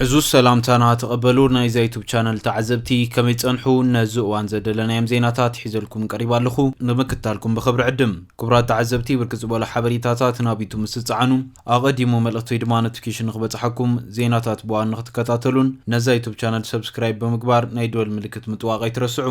ዕዙዝ ሰላምታና ተቐበሉ ናይዛ ዩቱብ ቻነል ተዓዘብቲ፣ ከመይ ጸንሑ? ነዚ እዋን ዘደለናዮም ዜናታት ሒዘልኩም ቀሪባ ኣለኹ። ንምክታልኩም ብኽብሪ ዕድም። ክቡራት ተዓዘብቲ፣ ብርክት ዝበሉ ሓበሬታታት ናብ ዩቱብ ምስ ትጸዓኑ፣ ኣቐዲሙ መልእኽቲ ወይ ድማ ኖቲፊኬሽን ንኽበጽሓኩም፣ ዜናታት ብዋን ንኽትከታተሉን ነዛ ዩቱብ ቻነል ሰብስክራይብ ብምግባር ናይ ደወል ምልክት ምጥዋቕ ኣይትረስዑ።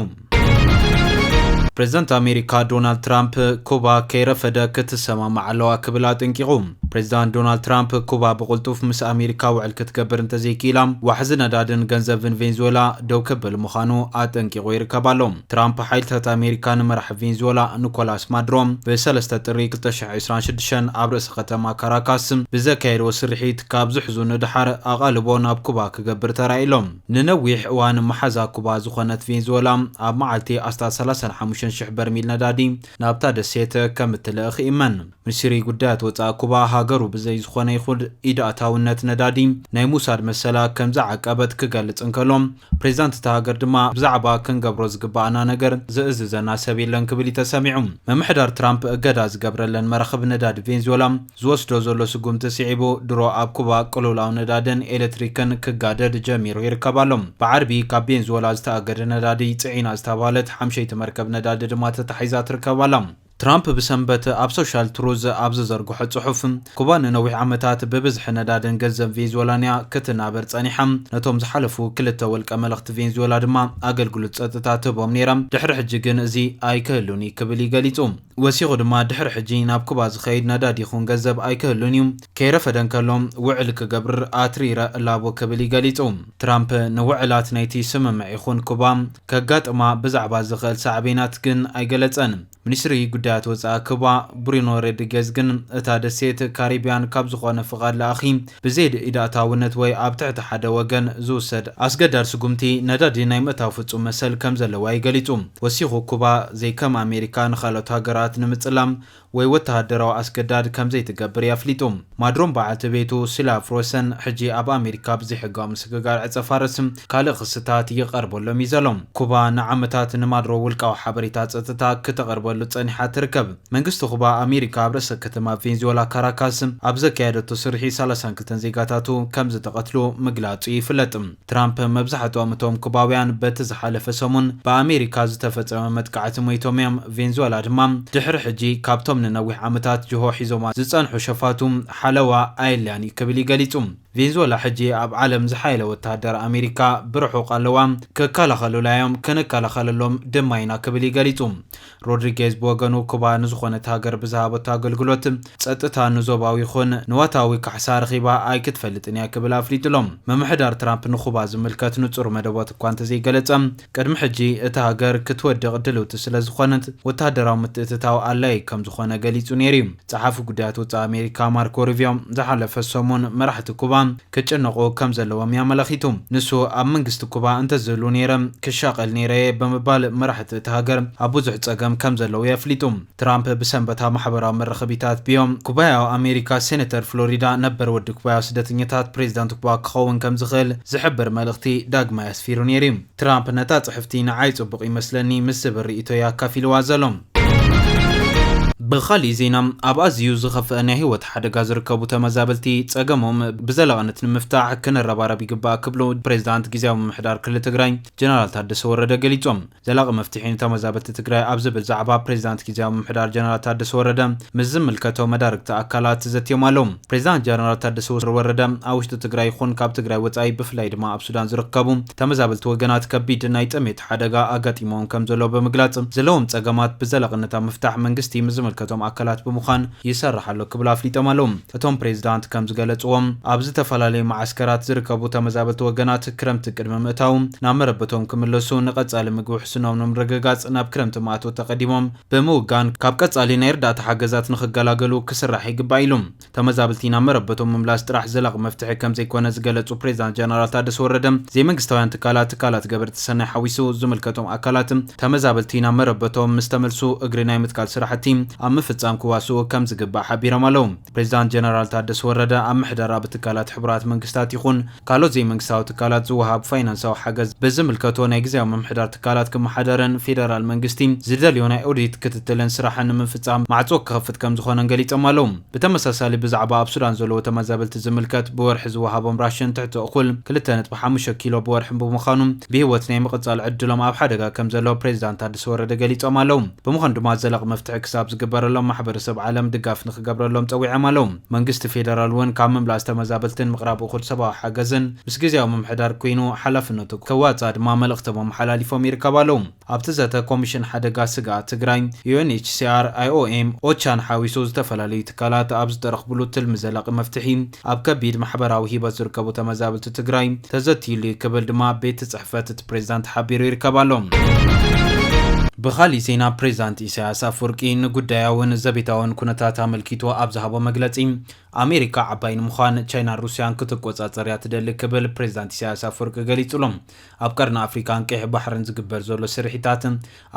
ፕሬዝዳንት ኣሜሪካ ዶናልድ ትራምፕ፣ ኩባ ከይረፈደ ክትሰማማዕ ኣለዋ ክብል ኣጠንቂቑ። ፕሬዝዳንት ዶናልድ ትራምፕ፣ ኩባ ብቕልጡፍ ምስ ኣሜሪካ ውዕል ክትገብር እንተዘይክኢላ፣ ዋሕዚ ነዳድን ገንዘብን ቬንዙዌላ ደው ክብል ምዃኑ ኣጠንቂቑ ይርከብ ኣሎ። ትራምፕ፣ ሓይልታት ኣሜሪካ ንመራሒ ቬንዙዌላ ኒኮላስ ማዱሮ ብሰለስተ ጥሪ ክልተ ሽሕ ዕስራን ሽዱሽተን ኣብ ርእሲ ከተማ ካራካስ ብዘካየድዎ ስርሒት፣ ካብ ዝሕዙ ንድሓር ኣቓልቦ ናብ ኩባ ክገብር ተራእዩ ኣሎ። ንነዊሕ እዋን መሓዛ ኩባ ዝኾነት ቬንዙዌላ፣ ኣብ መዓልቲ ኣስታት ሰላሳን ሓሙሽተን ሽሕ በርሚል ነዳዲ ናብታ ደሴት ከም እትልእኽ ይእመን። ሚኒስትሪ ጉዳያት ወጻኢ ኩባ፣ ሃገሩ ብዘይ ዝኾነ ይኹን ኢድ ኣእታውነት ነዳዲ ናይ ምውሳድ መሰላ ከም ዝዓቀበት ክገልጽ እንከሎ፣ ፕሬዝዳንት እታ ሃገር ድማ፣ ብዛዕባ ክንገብሮ ዝግባኣና ነገር ዝእዝዘና ሰብ የለን ክብል እዩ ተሰሚዑ። ምምሕዳር ትራምፕ እገዳ ዝገብረለን መራኽብ ነዳዲ ቬንዙዌላ ዝወስዶ ዘሎ ስጉምቲ ስዒቡ፣ ድሮ ኣብ ኩባ ቅልውላው ነዳድን ኤሌክትሪክን ክጋደድ ጀሚሩ ይርከብ ኣሎ። ብዓርቢ ካብ ቬንዙዌላ ዝተኣገደ ነዳዲ ጽዒና ዝተባህለት ሓምሸይቲ መርከብ ነዳዲ ድማ ተታሒዛ ትርከብ ኣላ። ትራምፕ ብሰንበት ኣብ ሶሻል ትሩዝ ኣብ ዝዘርግሖ ጽሑፍ፣ ኩባ ንነዊሕ ዓመታት ብብዝሒ ነዳድን ገንዘብ ቬንዙዌላን እያ ክትናበር ጸኒሓ። ነቶም ዝሓለፉ ክልተ ወልቀ መለኽቲ ቬንዙዌላ ድማ ኣገልግሎት ጸጥታ ትህቦም ነይራ። ድሕሪ ሕጂ ግን እዚ ኣይክህሉን እዩ ክብል እዩ ገሊጹ። ወሲኹ ድማ፣ ድሕሪ ሕጂ ናብ ኩባ ዝኸይድ ነዳዲ ይኹን ገንዘብ ኣይክህሉን እዩ። ከይረፈደ እንከሎ ውዕል ክገብር ኣትሪረ እላቦ ክብል እዩ ገሊጹ። ትራምፕ ንውዕላት ናይቲ ስምምዕ ይኹን ኩባ ከጋጥማ ብዛዕባ ዝኽእል ሳዕቤናት ግን ኣይገለጸን። ሚኒስትሪ ጉዳያት ወጻኢ ኩባ ብሩኖ ሮድሪጌዝ ግን፣ እታ ደሴት ካሪብያን ካብ ዝኾነ ፍቓድ ለኣኺ ብዘይድ ኢድ ኣእታውነት ወይ ኣብ ትሕቲ ሓደ ወገን ዝውሰድ ኣስገዳድ ስጉምቲ ነዳዲ ናይ ምእታው ፍጹም መሰል ከም ዘለዋ እዩ ገሊጹ። ወሲኹ፣ ኩባ ዘይከም ኣሜሪካ ንኻልኦት ሃገራት ንምጽላም ወይ ወተሃደራዊ ኣስገዳድ ከም ዘይትገብር እዩ ኣፍሊጡ። ማድሮን በዓልቲ ቤቱ ሲላ ፍሮሰን ሕጂ ኣብ ኣሜሪካ ብዘይሕጋዊ ምስግጋር ዕጸ ፋርስ ካልእ ክስታት ይቐርበሎም እዩ ዘሎ። ኩባ ንዓመታት ንማድሮ ውልቃዊ ሓበሬታ ጸጥታ ክተቕርበሉ ጸኒሓ ትርከብ። መንግስቲ ኩባ፣ ኣሜሪካ ኣብ ርእሰ ከተማ ቬንዙዌላ ካራካስ ኣብ ዘካየደቶ ስርሒ ሰላሳን ክልተን ዜጋታቱ ከም ዝተቐትሉ ምግላጹ ይፍለጥ። ትራምፕ፣ መብዛሕትኦም እቶም ኩባውያን በቲ ዝሓለፈ ሰሙን ብኣሜሪካ ዝተፈጸመ መጥቃዕቲ ሞይቶም እዮም። ቬንዙዌላ ድማ ድሕሪ ሕጂ ካብቶም ንነዊሕ ዓመታት ጅሆ ሒዞማ ዝጸንሑ ሸፋቱ ሓለዋ ኣየልያን እዩ ክብል እዩ ገሊጹ። ቬንዙዌላ ሕጂ ኣብ ዓለም ዝሓየለ ወተሃደር ኣሜሪካ ብርሑቕ ኣለዋ። ክከላኸሉላ እዮም፣ ክንከላኸለሎም ድማ ኢና ክብል እዩ ገሊጹ። ሮድሪጌዝ ብወገኑ፣ ኩባ ንዝኾነት ሃገር ብዝሃበቶ ኣገልግሎት ጸጥታ ንዞባዊ ይኹን ንዋታዊ ካሕሳ ረኺባ ኣይክትፈልጥን እያ ክብል ኣፍሊጡ ኣሎ። ምምሕዳር ትራምፕ ንኩባ ዝምልከት ንጹር መደባት እኳ እንተዘይገለጸ፣ ቅድሚ ሕጂ እታ ሃገር ክትወድቕ ድልውቲ ስለ ዝኾነት፣ ወተሃደራዊ ምትእትታው ኣድላዪ ከም ዝኾነ ገሊጹ ነይሩ እዩ። ጸሓፊ ጉዳያት ወጻኢ ኣሜሪካ ማርኮ ሩቢዮ፣ ዝሓለፈ ሰሙን መራሕቲ ኩባ ክጭነቑ ከም ዘለዎም እዩ ኣመላኺቱ። ንሱ፣ ኣብ መንግስቲ ኩባ እንተዝህሉ ነይረ፣ ክሻቐል ነይረ እየ ብምባል መራሕቲ እታ ሃገር ኣብ ብዙሕ ጸገም ከም ዘለዉ የፍሊጡ። ትራምፕ ብሰንበት ኣብ ማሕበራዊ መራኸቢታት ብዮም፣ ኩባያዊ ኣሜሪካ፣ ሴኔተር ፍሎሪዳ፣ ነበር ወዲ ኩባያዊ ስደተኛታት ፕሬዚዳንት ኩባ ክኸውን ከም ዝኽእል ዝሕብር መልእኽቲ ዳግማይ ኣስፊሩ ነይሩ እዩ። ትራምፕ ነታ ጽሕፍቲ ንዓይ ጽቡቕ ይመስለኒ ምስ ዝብል ርእይቶ እዩ ኣካፊልዋ ዘሎ። ብኻሊእ ዜና፣ ኣብ ኣዝዩ ዝኸፍአ ናይ ህይወት ሓደጋ ዝርከቡ ተመዛበልቲ፣ ጸገሞም ብዘላቕነት ንምፍታሕ ክንረባረብ ይግባእ ክብሉ ፕሬዚዳንት ግዝያዊ ምምሕዳር ክልል ትግራይ ጀነራል ታደሰ ወረደ ገሊጾም። ዘላቒ መፍትሒ ንተመዛበልቲ ትግራይ ኣብ ዝብል ዛዕባ፣ ፕሬዚዳንት ግዝያዊ ምምሕዳር ጀነራል ታደሰ ወረደ ምስ ዝምልከቶ መዳርግቲ ኣካላት ዘትዮም ኣለዉ። ፕሬዚዳንት ጀነራል ታደሰ ወረደ፣ ኣብ ውሽጢ ትግራይ ይኹን ካብ ትግራይ ወጻኢ፣ ብፍላይ ድማ ኣብ ሱዳን ዝርከቡ ተመዛበልቲ ወገናት፣ ከቢድ ናይ ጥሜት ሓደጋ ኣጋጢሞም ከም ዘሎ ብምግላጽ፣ ዘለዎም ጸገማት ብዘላቕነት ኣብ ምፍታሕ መንግስቲ ምስ ዝምልከቶም ኣካላት ብምዃን ይሰርሕ ኣሎ ክብሉ ኣፍሊጦም ኣለዉ። እቶም ፕሬዚዳንት ከም ዝገለጽዎም፣ ኣብ ዝተፈላለዩ መዓስከራት ዝርከቡ ተመዛበልቲ ወገናት፣ ክረምቲ ቅድሚ ምእታዉ ናብ መረበቶም ክምለሱ፣ ንቐጻሊ ምግቢ ውሕስኖም ንምርግጋጽ፣ ናብ ክረምቲ ማእቶ ተቐዲሞም ብምውጋን፣ ካብ ቀጻሊ ናይ እርዳታ ሓገዛት ንኽገላገሉ ክስራሕ ይግባእ ኢሉ። ተመዛበልቲ ናብ መረበቶም ምምላስ ጥራሕ ዘላቒ መፍትሒ ከም ዘይኮነ ዝገለጹ ፕሬዚዳንት ጀነራል ታደሰ ወረደ፣ ዘይመንግስታውያን ትካላት፣ ትካላት ገበርቲ ሰናይ ሓዊሱ ዝምልከቶም ኣካላት፣ ተመዛበልቲ ናብ መረበቶም ምስ ተመልሱ፣ እግሪ ናይ ምትካል ስራሕቲ ኣብ ምፍጻም ክዋስኡ ከም ዝግባእ ሓቢሮም ኣለዉ። ፕሬዚዳንት ጀነራል ታደሰ ወረደ ኣብ ምሕደራ ብትካላት ሕቡራት መንግስታት ይኹን ካልኦት ዘይመንግስታዊ ትካላት ዝወሃብ ፋይናንሳዊ ሓገዝ ብዝምልከቶ ናይ ግዜያዊ ምምሕዳር ትካላት ክመሓደርን ፌደራል መንግስቲ ዝደልዮ ናይ ኦዲት ክትትልን ስራሕን ንምፍጻም ማዕጾ ክኸፍት ከም ዝኾነን ገሊጾም ኣለዉ። ብተመሳሳሊ ብዛዕባ ኣብ ሱዳን ዘለዉ ተመዛበልቲ ዝምልከት ብወርሒ ዝወሃቦም ራሽን ትሕቲ እኹል ክልተ ነጥቢ ሓሙሽተ ኪሎ ብወርሒ ብምዃኑ ብህይወት ናይ ምቕጻል ዕድሎም ኣብ ሓደጋ ከም ዘሎ ፕሬዚዳንት ታደሰ ወረደ ገሊጾም ኣለዉ። ብምዃኑ ድማ ዘላቂ መፍትሒ ክሳብ ዝግበረሎም ማሕበረሰብ ዓለም ድጋፍ ንክገብረሎም ጸዊዖም ኣለዉ። መንግስቲ ፌደራል እውን ካብ ምምላስ ተመዛበልትን ምቕራብ እኹል ሰብኣዊ ሓገዝን ምስ ግዜያዊ ምምሕዳር ኮይኑ ሓላፍነቱ ከዋጽእ ድማ መልእኽቶም ኣመሓላሊፎም ይርከቡ ኣለዉ። ኣብቲ ዘተ ኮሚሽን ሓደጋ ስግኣት ትግራይ፣ ዩ ኤን ኤች ሲ ኣር፣ ኣይ ኦ ኤም፣ ኦቻን ሓዊሱ ዝተፈላለዩ ትካላት ኣብ ዝተረኽብሉ ትልሚ ዘላቂ መፍትሒ ኣብ ከቢድ ማሕበራዊ ሂወት ዝርከቡ ተመዛበልቲ ትግራይ ተዘትይሉ እዩ ክብል ድማ ቤት ጽሕፈት እቲ ፕሬዚዳንት ሓቢሩ ይርከብ ኣሎ። ብኻሊእ ዜና ፕሬዚዳንት ኢሳያስ ኣፈወርቂ ንጉዳያውን ዘቤታውን ኩነታት ኣመልኪቱ ኣብ ዝሃቦ መግለጺ ኣሜሪካ ዓባይ ንምዃን ቻይናን ሩስያን ክትቆጻጸር እያ ትደሊ ክብል ፕሬዚዳንት ኢሳያስ ኣፈወርቂ ገሊጹ ኣሎ። ኣብ ቀርኒ ኣፍሪካን ቀይሕ ባሕርን ዝግበር ዘሎ ስርሒታት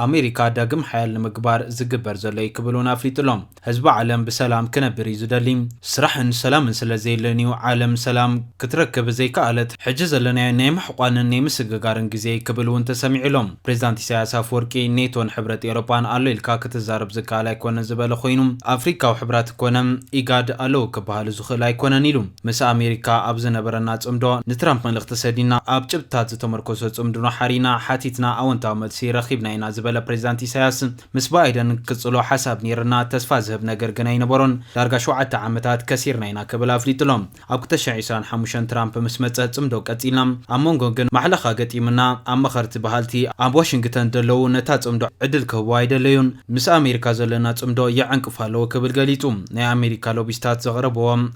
ኣሜሪካ ዳግም ሓያል ንምግባር ዝግበር ዘሎ እዩ ክብል እውን ኣፍሊጡ ኣሎ። ህዝቢ ዓለም ብሰላም ክነብር እዩ ዝደሊ። ስራሕን ሰላምን ስለ ዘየለን እዩ ዓለም ሰላም ክትረክብ ዘይከኣለት። ሕጂ ዘለናዮ ናይ ምሕቋንን ናይ ምስግጋርን ግዜ ክብል እውን ተሰሚዑ ኣሎ። ፕሬዚዳንት ኢሳያስ ኣፈወርቂ ኔቶን ሕብረት ኤውሮጳን ኣሎ ኢልካ ክትዛረብ ዝከኣል ኣይኮነን ዝበለ ኮይኑ ኣፍሪካዊ ሕብራት ኮነ ኢጋድ ኣለዉ ክበሃሉ ዝኽእል ኣይኮነን ኢሉ። ምስ ኣሜሪካ ኣብ ዝነበረና ጽምዶ ንትራምፕ መልእኽቲ ሰዲና ኣብ ጭብጥታት ዝተመርኮሰ ጽምድና ሓሪና ሓቲትና ኣወንታዊ መልሲ ረኺብና ኢና ዝበለ ፕሬዚዳንት ኢሳያስ ምስ ባይደን ክጽሎ ሓሳብ ነይርና ተስፋ ዝህብ ነገር ግን ኣይነበሮን። ዳርጋ ሸውዓተ ዓመታት ከሲርና ኢና ክብል ኣፍሊጡ ኣሎ። ኣብ ክልተ ሽሕን ዕስራን ሓሙሽተን ትራምፕ ምስ መጸ ጽምዶ ቀጺልና ኣብ መንጎ ግን ማሕለኻ ገጢምና ኣብ መኸርቲ በሃልቲ ኣብ ዋሽንግተን ዘለዉ ነታ ጽምዶ ዕድል ክህቦ ኣይደለዩን። ምስ ኣሜሪካ ዘለና ጽምዶ ይዕንቅፍ ኣለዎ ክብል ገሊጹ። ናይ ኣሜሪካ ሎቢስታት ዘቕረብዎ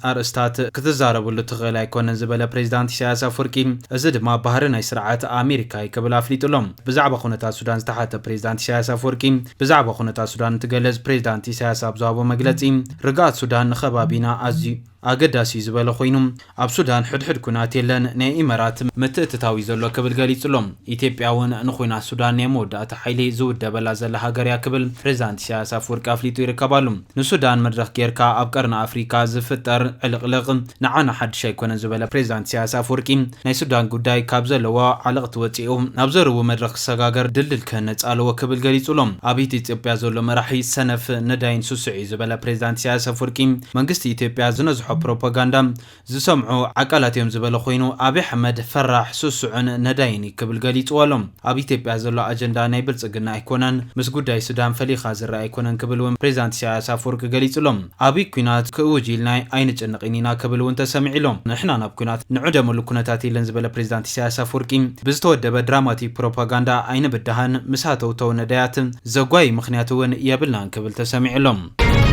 ኣርእስታት ክትዛረብሉ ትኽእል ኣይኮነን ዝበለ ፕሬዚዳንት ኢሳያስ ኣፈወርቂ፣ እዚ ድማ ባህሪ ናይ ስርዓት ኣሜሪካ እዩ ክብል ኣፍሊጡ ኣሎ። ብዛዕባ ኩነታት ሱዳን ዝተሓተ ፕሬዚዳንት ኢሳያስ ኣፈወርቂ፣ ብዛዕባ ኩነታት ሱዳን እንትገልጽ ፕሬዚዳንት ኢሳያስ ኣብ ዝሃቦ መግለጺ፣ ርግኣት ሱዳን ንኸባቢና ኣዝዩ ኣገዳሲ እዩ ዝበለ ኮይኑ ኣብ ሱዳን ሕድሕድ ኩናት የለን ናይ ኢመራት ምትእትታው እዩ ዘሎ ክብል ገሊጹ ኣሎ። ኢትዮጵያ እውን ንኩናት ሱዳን ናይ መወዳእታ ሓይሊ ዝውደበላ ዘላ ሃገር እያ ክብል ፕሬዚዳንት ኢሳያስ ኣፈወርቂ ኣፍሊጡ ይርከብ ኣሎ። ንሱዳን መድረኽ ጌርካ ኣብ ቀርኒ ኣፍሪካ ዝፍጠር ዕልቕልቕ ንዓና ሓድሽ ኣይኮነን ዝበለ ፕሬዚዳንት ኢሳያስ ኣፈወርቂ ናይ ሱዳን ጉዳይ ካብ ዘለዎ ዓለቕቲ ወፂኡ ናብ ዘርዊ መድረኽ ክሰጋገር ድልድል ክህነፅ ኣለዎ ክብል ገሊፁ ኣሎ። ኣብ ኢትዮጵያ ዘሎ መራሒ ሰነፍ ነዳይን ስሱዕ እዩ ዝበለ ፕሬዚዳንት ኢሳያስ ኣፈወርቂ መንግስቲ ኢትዮጵያ ዝነዝሖ ፕሮፓጋንዳ ዝሰምዑ ዓቃላት እዮም ዝበለ ኮይኑ ኣብይ ኣሕመድ ፈራሕ ስሱዕን ነዳይን እዩ ክብል ገሊፅዎ ኣሎ። ኣብ ኢትዮጵያ ዘሎ ኣጀንዳ ናይ ብልፅግና ኣይኮነን፣ ምስ ጉዳይ ሱዳን ፈሊኻ ዝረኣ ኣይኮነን ክብል እውን ፕሬዚዳንት ኢሳያስ ኣፈወርቂ ገሊፁ ኣሎ። ኣብይ ኩናት ክእውጅ ኢልና ኣይንጭነቕን ኢና ክብል እውን ተሰሚዑ ኣሎ። ንሕና ናብ ኩናት ንዕደመሉ ኩነታት የለን ዝበለ ፕሬዚዳንት ኢሳያስ ኣፈወርቂ ብዝተወደበ ድራማቲክ ፕሮፓጋንዳ ኣይንብድሃን፣ ምስ ሃተውተው ነዳያት ዘጓይ ምኽንያት እውን የብልናን ክብል ተሰሚዑ ኣሎ።